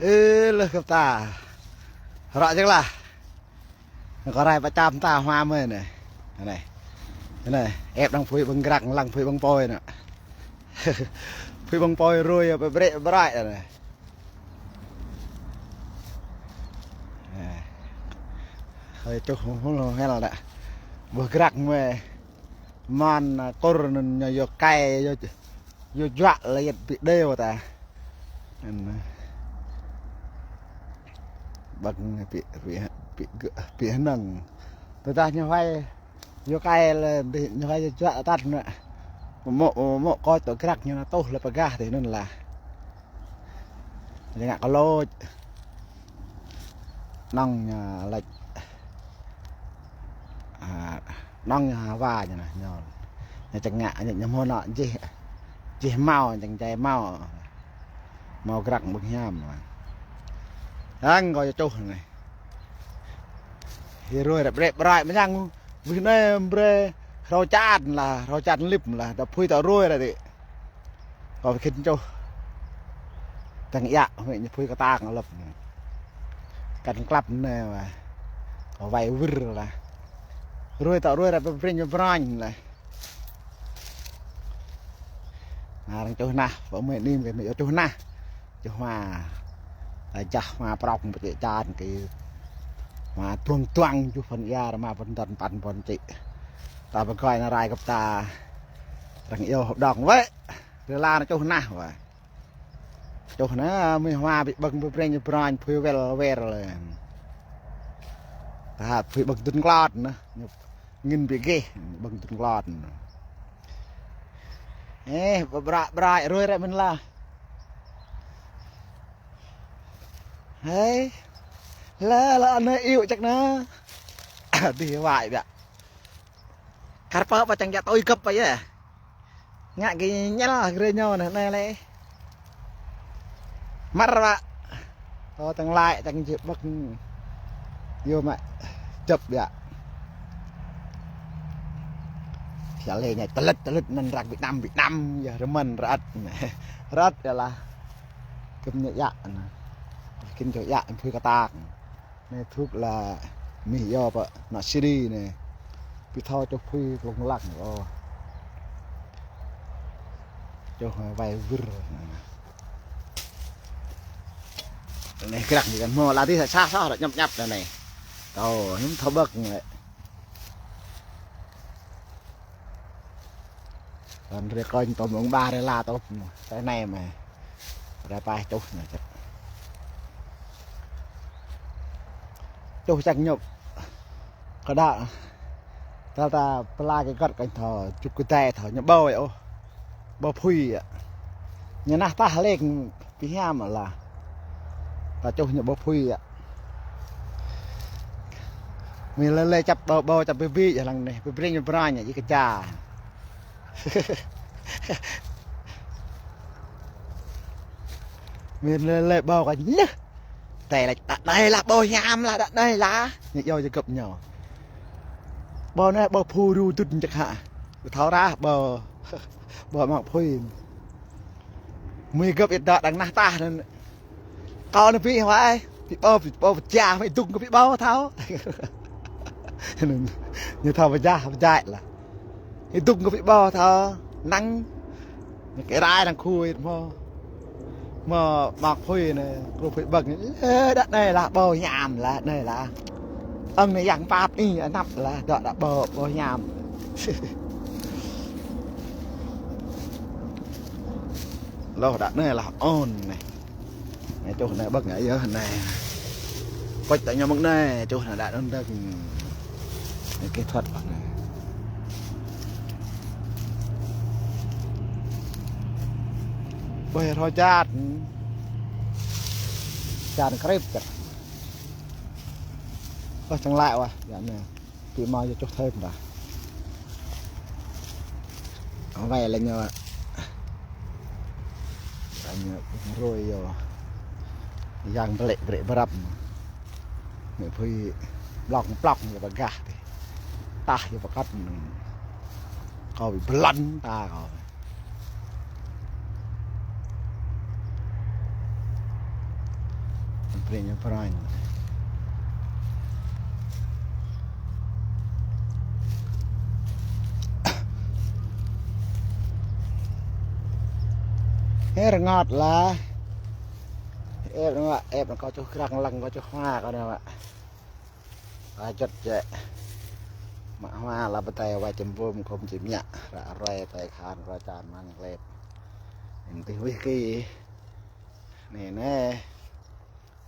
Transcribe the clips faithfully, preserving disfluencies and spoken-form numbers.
Ê, leh kơ ta. Ră jek lah. Kơ rai pơčăm ta hua mơi anai. Anai. Anai, ĕp đang phui ƀơ̆ng grăk, lăng phui ƀơ̆ng pôi anai. Phui ƀơ̆ng pôi rui, pơbrĕ pơbraih anai. Anai. Hơi čuh hul hul hel anai. Ƀơ̆ng grăk mơi. Mơ̆n, a, kơr anŭn ñu yua kai, yua, yua juă lĕ yet ƀĭ đeo ta. Anŭn, a, ƀơ̆ng ƀĭ, ƀĭ, ƀĭ gơ̆, ƀĭ hơnơ̆ng. Tơdah ñu huai yua kai lĕ, ñu huai yua juă tăt anŭn. Mơ̆, mơ̆, mơ̆ kơ tŏ grăk ñu anŭn tuh lĕ pơgah tih anŭn lah. Ñu ngă kơ lôč. Anŏng ñu lač. A, anŏng ñu hơwa ñu anai, ñu. Ñu čang ngă, ñu, ñu hmâo anŏ jih. Jih hmâo, čang jai hmâo. Hmâo grăk ƀơ̆ng hiam. Hăng kơ yua čuh anai. Hĭ rui rĕp rĕp rai mơñang. Wih anai brơi hrâo čan lah, hrâo čan lip lah, ta phui ta rui ra tih. Kơ khĭn čuh. Tơng iă, huĭ ñu phui kơtang lăp. Kăn klăp anai wa. Kơ wai wir lah. Rui ta rui ra pơbrĕñ pơbrañ lah. Anai arăng čuh nah, pơ mơi anih kơ mơi yua čuh nah. Čuh hma. Ta jah hma prŏng pơčĕ čan kơ. Hma tuang tuang čuh phăn ia rơma phăn tơ̆n păn phăn čĕ. Ta pơgơi anai rai kơ ta. Arăng iâu hơdong wơ̆t. Rơla anai čuh nah wơ̆t. Čuh nah, mơi hma ƀĭ ƀơ̆ng pơbrĕñ pơbrañ phui wel wel. Ta phui ƀơ̆ng dŭn klot nah. Ngĭn ƀĭ gêh, ƀơ̆ng dŭn klot. Ê, pơbraih, pơbraih, rui rĕ mơ̆n lah. Hei. Lah, lah, anai iu ček nah. Dih wai biă. Kar pơ pơčang jă tui gơ̆p pơ yơh. Ngă kơ ñel grê ñu anai, anai lĕ. Măr wă. Tơ tơng laĭ, tơng jĕ ƀơ̆ng. Yua mă. Čăp biă. Pia lĕ ñu tơlĕt, tơlĕt anŭn răk Việt Nam, Việt Nam, yơh rơmăn rơăt. Rơăt yơh lah. Kơm ñu iă anai. Khĭn čuh iă, phui kơtang. Anai thŭk lah mih yua pơ anŏ Siri anai. Ƀu thâo čuh phui klung lăng ôh. Čuh wai wir. Anai grăk ñu kăn hmâo lah tih sa sa ră ñăp ñăp anai. Tơ, hiư̆m thâo ƀơ̆ng lĕ. Anŭn rê kơñ tôm ƀơ̆ng ba rê la tôm. Tơ anai mơi. Rê paih čuh anai čĕ. Čuh čang ñu. Kơ đa. Tơl ta pơla kơ gơ̆t kơñ thâo. Čuh kơ dai thâo. Ñu ƀâo yơh ôh. Ƀâo phui yơh. Ñu nah tah lĕng. Ƀĭ hiam lah. Ta čuh ñu ƀâo phui yơh. Mơi lĕ lĕ čăp ƀâo ƀâo čăp ƀĭ ƀĭ yơh lăng anai. Pơbrĕñ pơbrañ ñu či kơ ča. Mơi lĕ lĕ ƀâo kơ ñu. Tơl lah đa anai lah ƀâo hiam lah đa anai lah. Ñu iâu či gơ̆p ñu. Ƀâo anai ƀâo phu ru dŭt ček hă. Ƀu thâo rah ƀâo. Ƀâo mă phui. Mơi gơ̆p ih đa đang nah tah anŭn. Kâo anai ƀĭ hmâo ai, ƀĭ ƀâo, ƀĭ ƀâo, pơčah, mơi dŭng kơ ƀĭ ƀâo thâo. Ñu thâo pơčah, pơčah lah. Ih dŭng kơ ƀĭ ƀâo thâo, năng. Ñu kơ rai năng khui hmâo. Hmâo mă phui anai, kru phui ƀơ̆ng. Ơ, đa anai lah, ƀâo hiam lah, anai lah. Ơ̆ng anai yang pap ih, anăp lah, đa đa ƀâo, ƀâo hiam. Lôh đa anai lah ôn anai. Anai čuh anai ƀơ̆ng anai yơh anai. Pơč ta ñu mơ̆ng anai, čuh anai đa anŭn dơ̆ng. Anai kỹ thuật anai. Ƀơi hrô čat. Čan krip čăt. Ơ, čang laĭ wah, yua anai. Ƀĭ hmâo yua čuh thêm dah. Wai lĕ ñu. Lĕ ñu rui yua. Yang blĕ brĕ brăp. Mơi phui blŏk blŏk ñu pơgah tih. Tah ñu pơkăt. Kâo ƀĭ blan ta kâo. Ring ñu prang. Hơ, rơngot lah. Ĕp nă mă, ĕp nă kâo čuh krăng lăng kâo čuh hma kâo nă mă. Ajăt jĕ. Mă hma lah pơdai wa čem bum khŏm či mă. Ră ruai tai khan ruai čan măng lep. Ing tih wih ki. Nê nê.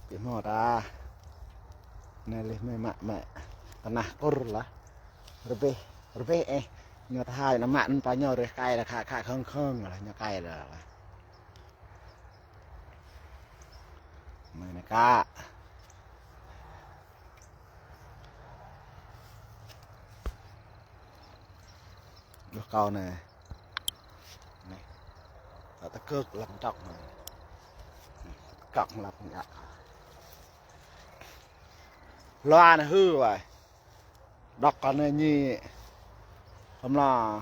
Ƀu hmâo ta. Nê lih mê mă mă. Tơnah kur lah. Rơbeh, rơbeh ĕh. Ñu thâo nă mă anŭn pơ ñu rơh kai lah khă khă khơng khơng lah ñu kai lah. Mơi nê kă. Ƀuh kâo nê. Nê. Ta tơkơk lăng čŏk nê. Kŏk lăng ngă. Loa nê hư wai. Đŏk kơ nê ñi. Kơmla.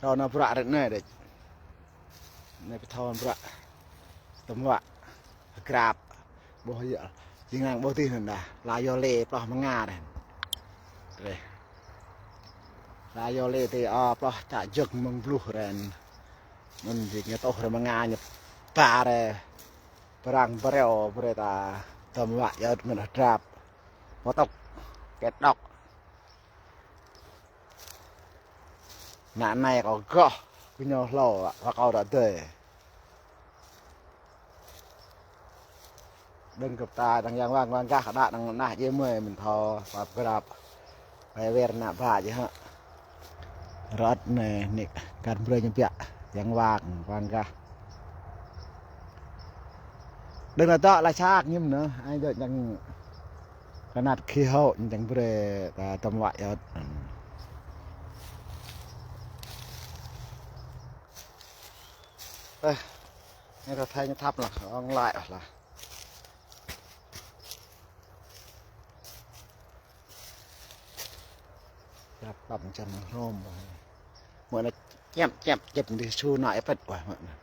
Kâo nao bruă rĕt nê đĕč. Nê pơthâo bruă. Tơm wă. Grab. Ƀuh yă. Jing lăng ƀuh tih nê dah. Lah yua lê ploh mơnga đĕ. Rĕh. Lah yua lê tih, ơ, ploh čă jơ̆k mơ̆ng bluh ren. Mơ̆n jing ñu tŏh rĕ mơnga ñu ba rĕ. Prang breo brơi ta tơm wă yơt mơ̆n dah grab. Pơtŏk. Kĕt đŏk. Nă nai kâo gŏh, kơ ñu hlâo, wa kâo ră dơi. Đơ̆ng kơp ta, đăng yang wang wang gah, đă đăng nah jê mơi, mơ̆n thâo, pap grab. Pai wer nă ba jê hă. Rơ̆t nê, nik, kan brơi ñu biă, yang wang, wang gah. Đơ̆ng nă dŏ lah sak ñim nă, ai dŏ yang Kơnăt khí hậu ñu čang brơi ta tơm wă yơt. Ơ, anai ta thâo ñu thăp lah, ong laĭ lah. Yap păm čăm hrôm. Mơ̆ anai čep čep čep dih su nă ĕp pĕt wah mơ̆ anai.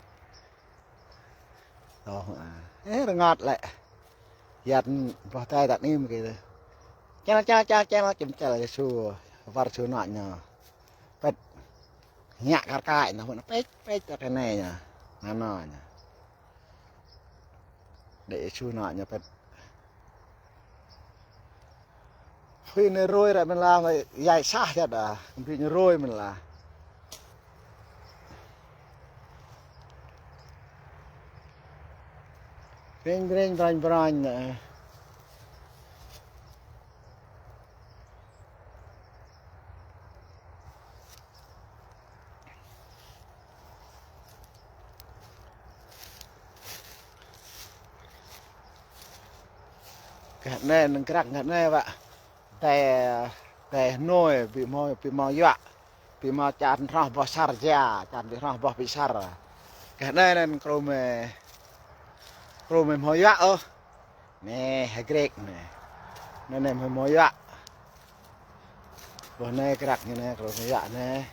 Ơ, a. Ơ, rơngot lĕ. Yăt boh tai tăt nim kơ. Chal, chal, chal, chal, chim chal, su, war su nă ñu. Pĕt. Ngă kar kaĭ nă, pĕt, pĕt, tăt kơ anai ñu. Nă nă ñu. Đĕ su nă ñu pĕt. Hui nê rôi ră mơ̆n lah, yai sah yăt dah, ƀing ñu rôi mơ̆n lah. Breng, breng, breng, breng nă. Gah anai, nơ̆ng krăk gah anai wă. Tê, tê hnôi, ƀu hmâo, ƀu hmâo yuă. Ƀu hmâo čan hroh boh sar ja, čan ƀu hroh boh ƀu sar. Gah anai năn krô mê, krô mê hmâo yuă ôh. Nê, hơgrek nê. Nê, nê, mơi mơi yă. Boh nê krăk ñu nê, krăk ñu yă nê.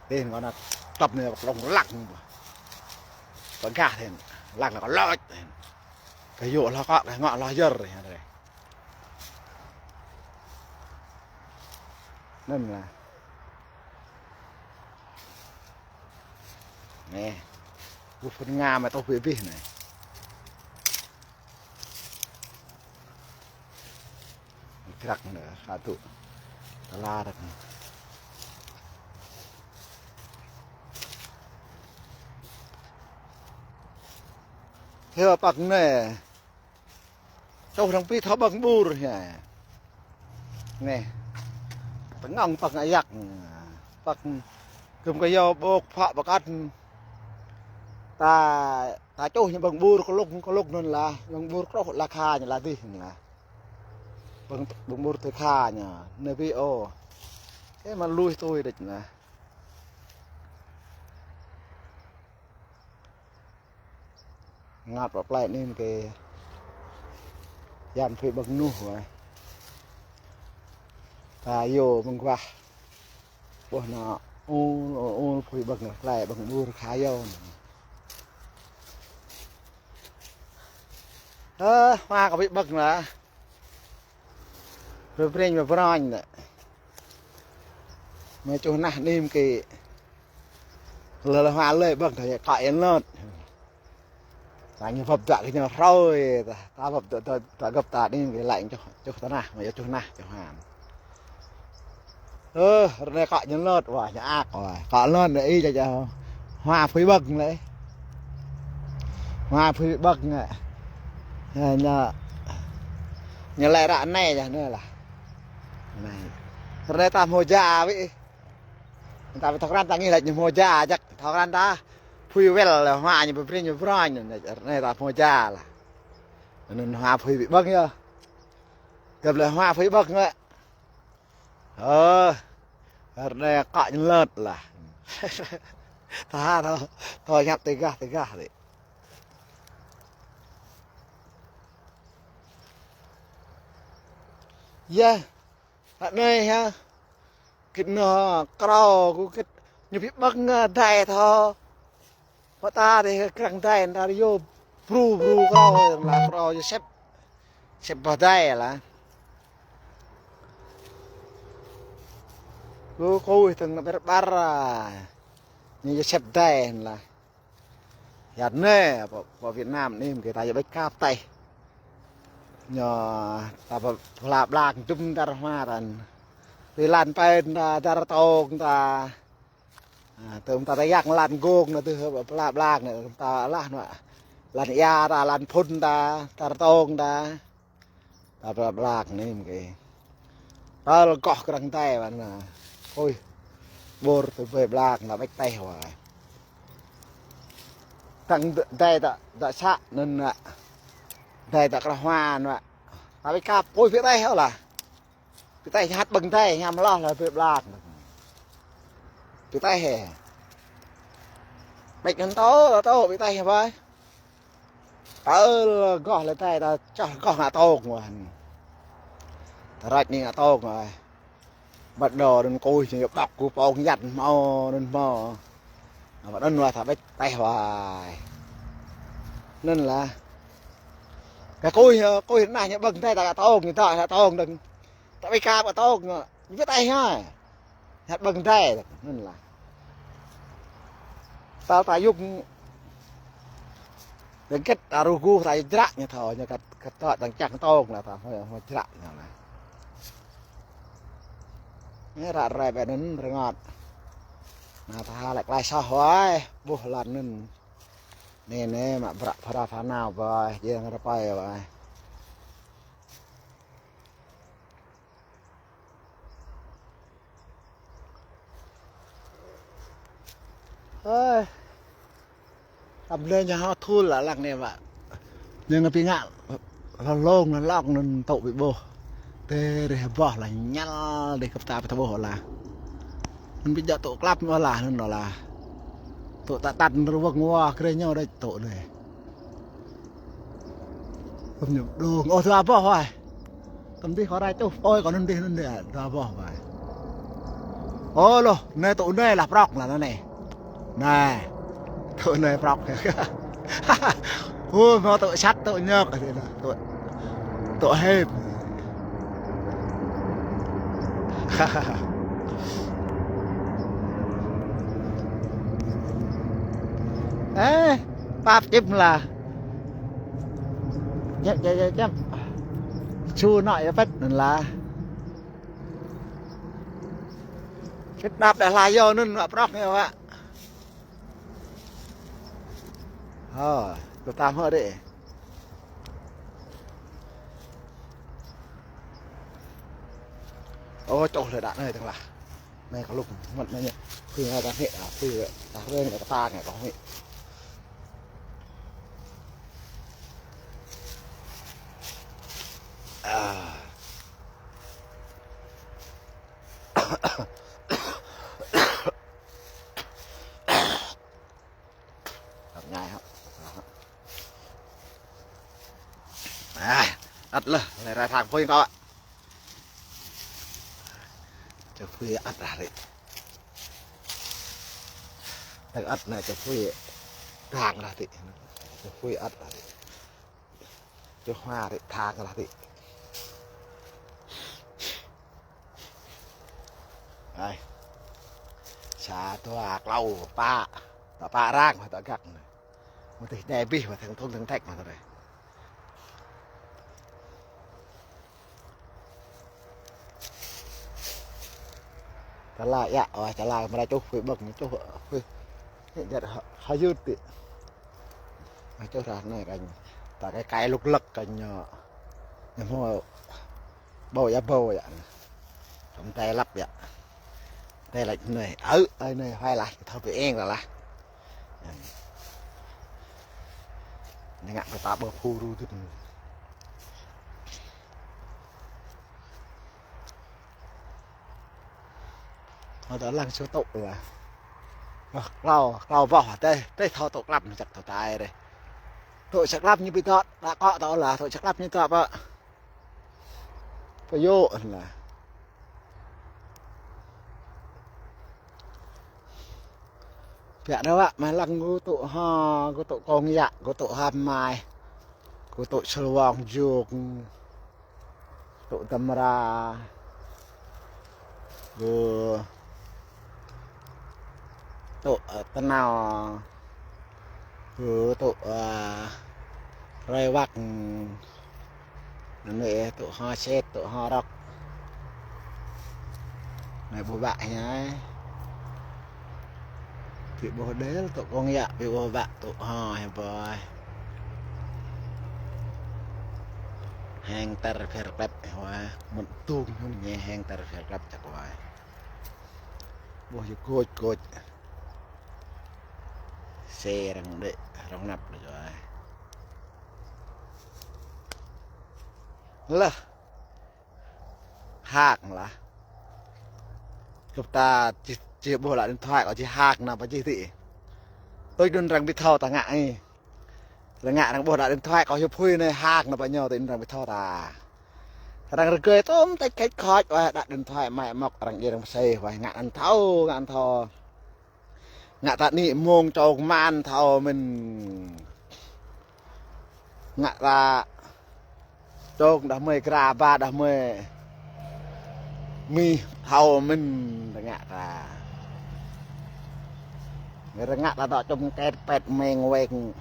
Tih ngă nă tŏp nê, klong lăng. Pơgah hên, lăng lăng lŏč hên. Kơ yua lŏ kŏ, kơ ngŏ lŏ yơr hên rê. Năn lah. Nê. Ƀu phun ngă mă tŏ bih bih nê. Krăk nê, hơdŭ. Tơla rơ̆k nê. Hơ păk nê. Čuh răng pi thâo ƀơ̆ng ƀur hă. Nê. Tơngŏng păk ngă yăk. Păk gơ̆m kơ yâo ƀôk phă pơkăt. Ta, ta čuh ñu ƀơ̆ng ƀur kơlŭk, kơlŭk năn lah. Ƀơ̆ng ƀur kơlŭk lah kha ñu lah dih lah. Ƀơ̆ng, ƀơ̆ng ƀur tui kha ñu. Nê ƀu ôh. Kơ mă lui tui đĕč lah. Ngă pơplai nin kơ Yan phui ƀơ̆ng nuh wă. Ta yâo mơ̆ng wah. Ƀuh nă ul, ul, ul phui ƀơ̆ng plai ƀơ̆ng ƀur kha yâo. Ơ, hua kơ ƀĭ ƀơ̆ng lah. Brơi brêñ brơi brôñ lah. Mơi čuh nah anih kơ. Lơ lơ hua lơi ƀơ̆ng thâo kơ ih lơ̆t. Sang ñu bưp dă kơ ñu hrơi ta, ta bưp dă, dă, dă gơ̆p ta anih kơ lăi čuh, čuh tơnah, mơi čuh nah, čuh hua. Ơ, rơnai kơ ñu lơ̆t, wa, ñu ak, wa. Kơ lơ̆t anai ih čă čă. Hua phui ƀơ̆ng lĕ. Hua phui ƀơ̆ng lĕ. Ñu, ñu, ñu lĕ ră anai čă anai lah. Anai. Rơnai ta hmâo ja wĭ. Ta ƀu thâo krăn ta ngih lĕ ñu hmâo ja jak. Thâo krăn ta phui wĕl lĕ hua ñu brơi brêñ brơi brôñ. Anai ta hmâo ja lah. Anŭn hua phui ƀĭ ƀơ̆ng yơh. Gơ̆p lĕ hua phui ƀơ̆ng lĕ. Ơ, rơnai kơ ñu lơ̆t lah. Ta thâo, thâo ñăp tơgah, tơgah lĕ. Yơh, ră anai hă. Gĭt nao krao kơ gĭt ñu ƀĭ ƀơ̆ng, ơ, đai thâo. Pơtă dih krăng đai ntar yua bru bru krao lah krao yua sĕp. Sĕp bah đai lah. Kơ kơ ih tơ̆ng nao ƀer ƀar. Ñu yua sĕp đai lah. Yua anai, pơ, pơ Việt Nam anih kơ ta yua ƀĕč kap tĕh. Ñu ta pơ, pơla ƀlak dŭm dar hma tăn. Tui lan pen ta, dar tông ta. A, tơm ta, ta yak lan gông nă tơh pơla ƀlak nă, ta lah nă. Lan ia ta, lan phŭn ta, dar tông ta. Ta pơla ƀlak anih kơ. Tơl kơ krăng đai ƀăn nă. Ôi. Ƀôr tơl ƀơi ƀlak nă ƀĕč tĕh wa. Krăng đai ta, ta să anŭn nă. Đai ta krah hua nă. Ta ƀĕč kap, ôi, ƀĭ tĕh hă lah. Ƀĭ tĕh hăt ƀơ̆ng đai, hiam lah lah ƀơi ƀlak. Ƀĭ tĕh hă. Ƀĕč anŭn tŏ, tŏ, ƀĭ tĕh hă ƀai. Tơl gŏh lĕ đai ta čah gŏh ngă tông wa. Ta răč anih ngă tông wa. Ƀăt đô anŭn kuih ñu ƀŏk kơ pông yăn hmâo anŭn hmâo. Ƀăt anŭn wa ta ƀĕč tĕh wa. Anŭn lah. Kơ kuih, kuih anai ñu ƀơ̆ng đai ta ngă tông, ñu ta ngă tông dơ̆ng. Ta ƀĕč kap ngă tông. Ñu ƀĭ tĕh hă. Hăt ƀơ̆ng đai, anŭn lah. Ta, ta yŭk. Đơ̆ng gĭt ta rơguh ta jrăk ñu thâo, ñu kăt, kăt tŏ dơ̆ng čang tông lah ta, hmâo, hmâo jrăk ñu lah. Anai ră ruai ƀơi anŭn rơngot. Nă ta lĕ klaih soh wai, ƀuh lăn anŭn. Anai, anai, mă bruă phara pha nao ƀai, jing rơpai ƀai. Ơi. Tăm lĕ ñu hŏ thul lah lăng anai ƀă. Ñu ngă pi ngă lŏng lŏng lŏng anŭn tŭ ƀĭ ƀôh. Tơl rih boh lah ñăl dih kơ ta ƀu thâo ƀôh lah. Anŭn ƀu djơ̆ tŭ klăp ƀôh lah anŭn lah. Tŭ tăt tăt rơwơ̆ng wa krê ñu đôč tŭ anai. Tăm ñu đung. Ơ, dua boh wai. Tăm dih kơ rai tuh. Ôi, kơ anŭn dih, anŭn dih. Dua boh wai. Ơ, lŏh, anai tŭ anai lah prŏk lah anai. Anai. Tŭ anai prŏk. Ơ, hmâo tŭ sat, tŭ ñŏk. Tŭ, tŭ hĕp. Ơ, pap čĭm lah. Čĕp, čĕp, čĕp, čĕp. Su nŏ yơh pĕt anŭn lah. Pĕt đăp đah lah yơh anŭn nŏ prŏk yơh wă. Hơ, tơtăm hơ đĕ. Ơ, čoh lĕ đă anai tơ̆ng lah. Anai kơ lŭk mơ̆t anai ñu. Phui anai ta hĕ, a, phui ta rơ̆ng anai kơ ta ngă kơ hĕ. A. Ăt ngai hă. A, ăt lah, lĕ rai thang phui kơ. Čơ phui ăt rah rĕ. Tơ̆ng ăt anai čơ phui thang rah rĕ. Čơ phui ăt rah rĕ. Čuh hua rĭ tha kơ lah rĭ. Ai. Sa dua klâo pă. Tơ pă arăng, tơ gak. Mơ̆ tih ne bih, mơ̆ thăng thung thăng thek, mơ̆ tơ rê. Tơlơi yă, ơ, tơlơi mơra čuh, phui ƀơ̆k, mơ̆ čuh, phui. Hĕ, jăt ha-, ha yut tih. Mơ̆ čuh rah anai kanh. Ta kơ kai lŭk lăk kanh ñu. Ñu hmâo ƀâo yă ƀâo yă. Tơm tơlơi lăp yă. Tơlơi laĭ anai. Ơ, ơ, anai, huai lah, thâo pơ eng lah. Ñu ngă kơ ta ƀơ phu ru tih. Hơdơr lăng sơ tŭ lah. Wah, klâo, klâo boh, tơl, tơl thâo tŭ klăp, čăk tŭ tai rê. Tŭ čăk klăp ñu ƀu tŏ, đa kŏ tŏ lah, tŭ čăk klăp ñu tŏ pơ. Pơ yŏ lah. Biă rơwă mă lăng gơ̆ tŭ hă, gơ̆ tŭ kông yă, gơ̆ tŭ hăm mai, gơ̆ tŭ sơl wong juk, tŭ tơmra, gơ̆ tŭ, ơ, tơnao, gơ̆ tŭ, ơ, rơi wăk, anai tŭ hă sĕt, tŭ hă rŏk. Anai ƀuh ƀă hiăi. Ƀu ƀuh đel tŭ kông yă, ƀu ƀuh ƀă tŭ hă hiăi ƀơi. Heng tơr phir klep hiăi wa. Mŭt tung hŭn ñe heng tơr phir klep čăk wa. Ƀuh yơh kôč kôč. Xe răng đĕ, răng năp đĕ čuai. Lah. Hak lah. Kơp ta čih, čih ƀuh lă điện thoại kâo čih hak nă pơ čih tih. Tui đun răng ƀu thâo ta ngă ih. Răng ngă răng ƀuh lă điện thoại kâo hiu phui anai hak nă pơ ñu tui đun răng ƀu thâo ta. Răng rơgơi tôm tĕč kĕč khŏč wa đă điện thoại mă mŏk răng djai răng pơsei wa ngă anŭn thâo, ngă anŭn thâo. Ngă ta anai mông čô kman thâo mĭn. Ngă ta čông đah mơi gra ba đah mơi mih thâo mĭn rơngă ta. Rơngă ta dŏ čum ket pet meng weng.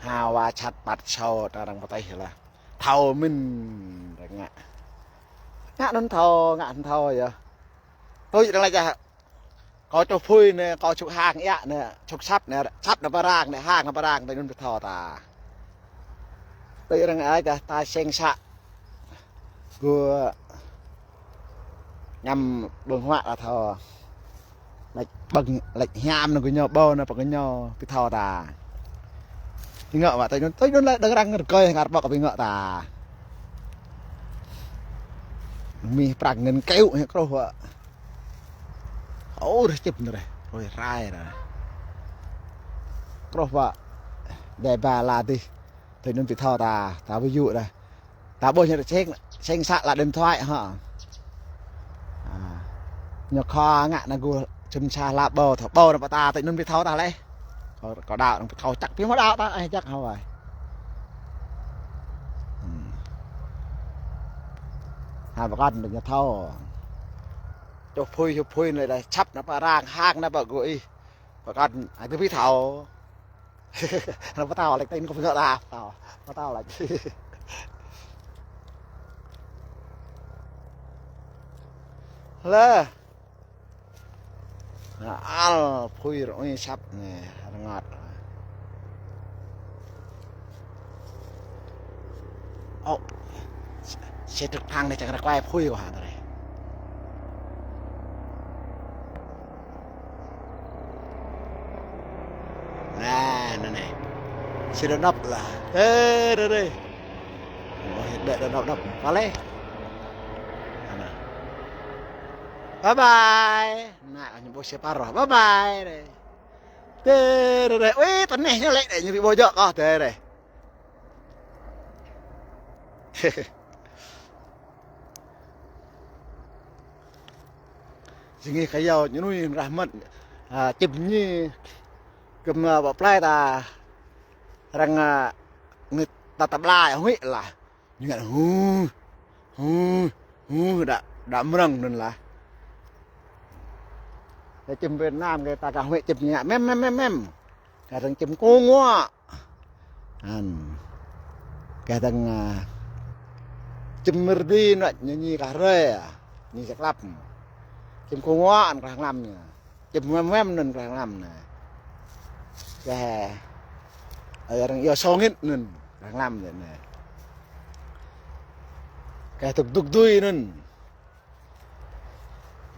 Ha wa čăt păt sô ta răng pơtih lah. Thâo mĭn rơngă. Ngă anŭn thâo, ngă anŭn thâo yơh. Tui răng laĭ čah. Kâo čuh phui anai, kâo čuk hang yă anai, čuk săp anai, săp anai pơ rang anai, hang anai pơ rang, tui anŭn ƀu thâo ta. Tui răng ai kah ta seng să. Gơ̆ ñăm ƀơ̆ng huă lah thâo. Laĭ ƀơ̆ng, laĭ hiam anai gơñu ƀâo anai pơ gơñu ƀu thâo ta. Ƀu ngă wa tui anŭn, tui anŭn lĕ đơ̆ng răng rơgơi hăng arăng ƀŏk ƀu ngă ta. Mih prăk ngăn kêu hiăi kroh wa. Ơ, rơh čip nă rơh. Rơh rai ră. Kroh wa. Đe ba la dih. Tui anŭn ƀu thâo ta, ta ƀu yŭ đah. Ta ƀuh ñu seng, seng să lă điện thoại hă. À. Ñu khua ngă anai gơ̆ čum sa la ƀâo, thâo ƀâo anai pơ ta, tui anŭn ƀu thâo ta lĕ. Kâo, kâo đaŏ, kâo čăk ƀu hmâo đaŏ ta, ơ, čăk hă wa. Hmm. Ha, pơkŏn ñu thâo. Čuh phui, čuh phui anai đah săp anai pơ rang, hang anai pơ gơ̆ ih. Pơkŏn, ai tui ƀu thâo. Anai pơtao laĭ tui anŭn kâo ƀu ngă ta, pơtao. Pơtao laĭ. Lĕ. Al phui rơ̆ ơi săp anai, rơngot. Ơ, xe trực thăng anai čang rơkuai phui kơ hă tơ rê. Anai, anai, anai. Xe đơ̆ năp lah. Ê, rê, rê. Ơ, đe đơ̆ năp, năp. Pale. Anai. Bye bye. Anai, ñu ƀuh xe păr rŏh. Bye bye rê. Tê rê rê. Ui, tơ anai ñu lĕ đe ñu ƀu ƀuh jŏk kâo tê rê. Jing ih kơ yâo ñu nuih rah mơ̆t. À, čip ñu. Kơm, à, ƀă plai ta. Răng, à, ngă ta tơblai huĭ lah. Ñu ngă huh, huh, huh, đa, đa mrơ̆ng anŭn lah. Kơ čim Việt Nam kơ ta kah huĭ čim ñu ngă mem, mem, mem, mem. Kah dơ̆ng čim kông wă. An. Kah dơ̆ng, a, čim mơrdi nă ñu ñi kah rơi, a. Ñi sa klăp. Čim kông wă an kah nglam ñu. Čim mem mem anŭn kah nglam anai. Kah, a, arăng iâu songit anŭn kah nglam anai. Kah duk duk dui anŭn.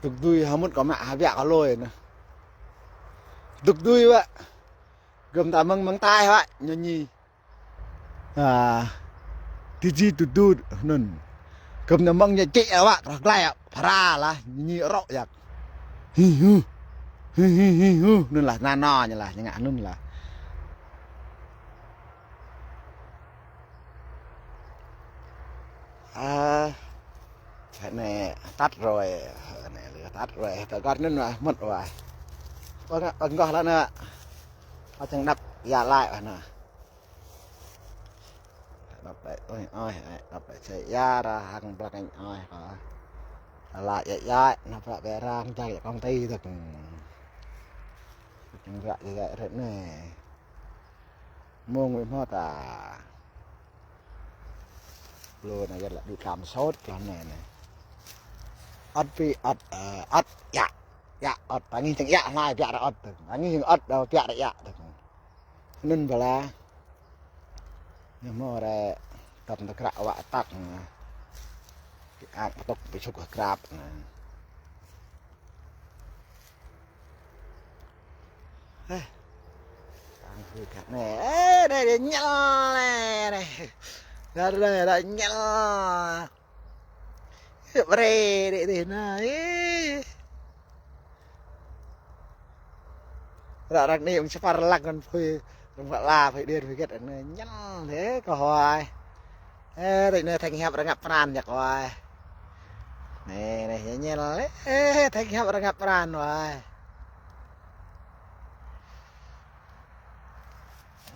Duk dui hơmŭt kơ mă hơbiă kơ lôi anŭn. Duk dui wă. Gơm ta mơ̆ng mơ̆ng tai wă ñu ñi. A, ti ji tu du nun. Gơm na mơ̆ng ñu čĭ wă, krah glai wă, phara lah, ñi rŏ yak. Hi hu. Hi hi hi hu. Nun lah, nano ñu lah, ñu ngă nun lah. A, anai tăt rồi, anai lĕ tăt rồi, tơ găt nun wă, mŭt wă. Ƀơ̆ng, ƀơ̆ng gah lah anai. Ơ, čang đăp ia laĭ wă anai. Đăp laĭ, ơi, ơi, ơi, đăp laĭ, sĕ ia ra hăng blak anh ơi, kơ. Laĭ ia ia, năp laĭ bĕ răng, čang ia kông ti tơk. Čang ia ia rĕt anai. Mông wĭ hmâo ta. Lu anai ia laĭ đĭ kam sôt kơ anai anai. Ăt pi, ăt, ơ, ăt, ia, ia, ăt, ta ngih čang ia hlai, biă ra ăt tơk. Ta ngih čang ăt, đa biă ra ia tơk. Nun bala. Ñu hmâo rĕ, tơm tơkră wă tăk anai. Pi ang tŭk pi sŭk krap anai. Ơ. Tang hui kăt anai. Ơ, anai, anai, ñel anai, anai. Anai, anai, anai, ñel. Ơ, brơi, anai, anai, anai. Ơ. Ră răng anai, ƀing čơpar lăng kăn phui, răng pă la, phui điên, phui gĕt, anai, ñel, ơ, kơ huai. Ơ, anai, anai, thĕng hiăp răng ngă pran, ñăk huai. Anai, anai, ñel, ơ, thĕng hiăp răng ngă pran, huai.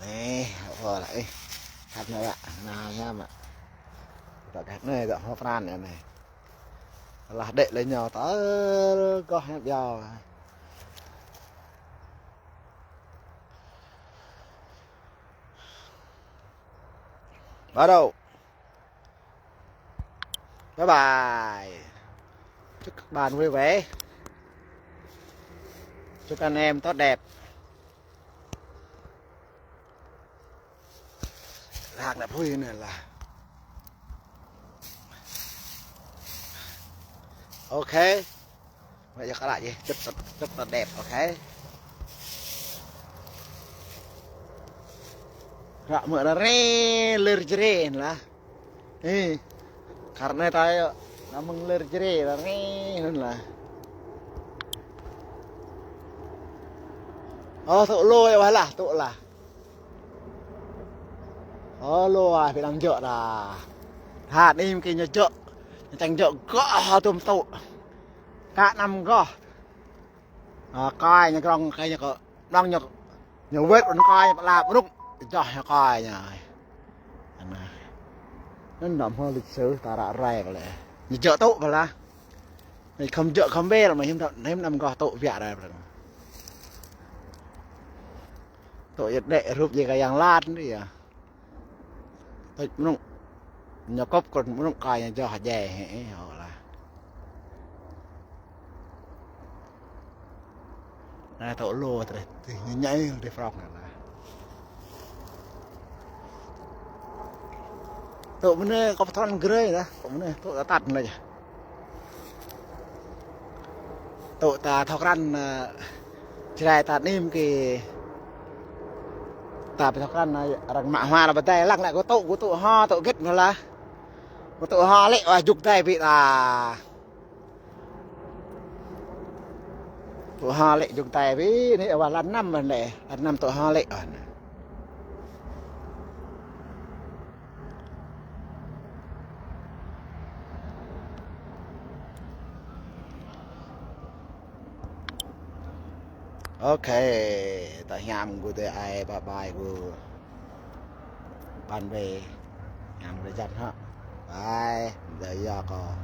Anai, ơ, lah, ơ. Khăp anai, ƀă, anai, anai, mă. Ƀă gah anai, ƀă hmâo pran, anai. Lah đĕ lĕ ñu tơ gah hiăp yua. Bắt đầu. Bye bye. Chúc các bạn vui vẻ. Chúc anh em tốt đẹp. Răng anai phui anai lah. Ok. Vậy cho các bạn gì? Chụp thật, chụp thật đẹp, ok. Ră mơ̆ anai rĕ, lơr jrĕ lah. Ơ, kar anai ta yơh, anai mơ̆ng lơr jrĕ lah, anai, anŭn lah. Ơ, tŭ lu yơh wă lah, tŭ lah. Ơ, lu ah, ƀu lăng jŏk dah. Hă, anai mơ̆ng kơ ñu jŏk, ñu čang jŏk gah hơtŭm tŭ. Kơ anăm gah. Ơ, kơi ñu krong, kơi ñu kơ, đăng ñu, ñu wĕt ôn kơi ñu pơla ƀrŭk, joh ñu kơi ñu. Anai. Anŭn đăm hmâo lịch sử ta ră ruai pơlĕ. Ñu jŏk tŭ pơla. Anai khŏm jŏk khŏm ƀel, mă hiư̆m đăm, hiư̆m đăm gah tŭ biă rai pơlĕ. Tŭ yơh đĕ rup yơh kơ yang lăn đi yơh. Tŭ mơnŭng. Ñu kŏp kơ mơnŭng kơi ñu joh jai hĕ, hŏ lah. Anai tŭ lu tơlơi, tih ñu ñai tih prŏng anai lah. Tŭ mơnai kơ pơtrăn grơi lah, tŭ mơnai tŭ tăt tăt anai yơh. Tŭ ta thâo krăn, ơ, Jrai ta anai mơ̆ng kơ ta ƀu thâo krăn, ơ, arăng mă hua lah pơdai lăng lĕ kơ tŭ, kơ tŭ ho, tŭ gĕt mơ̆ lah. Kơ tŭ ho lĕ wă juk dai ƀiă ta. Tŭ ho lĕ jŏng tai ƀiă, anai wă lăn năm anai, lăn năm tŭ ho lĕ anai. Ok, ta hiam gơ̆ tơ ai, bye bye gơ̆. bạn bè. Hăng rơjăn hă. Bye. Đơi yua kâo.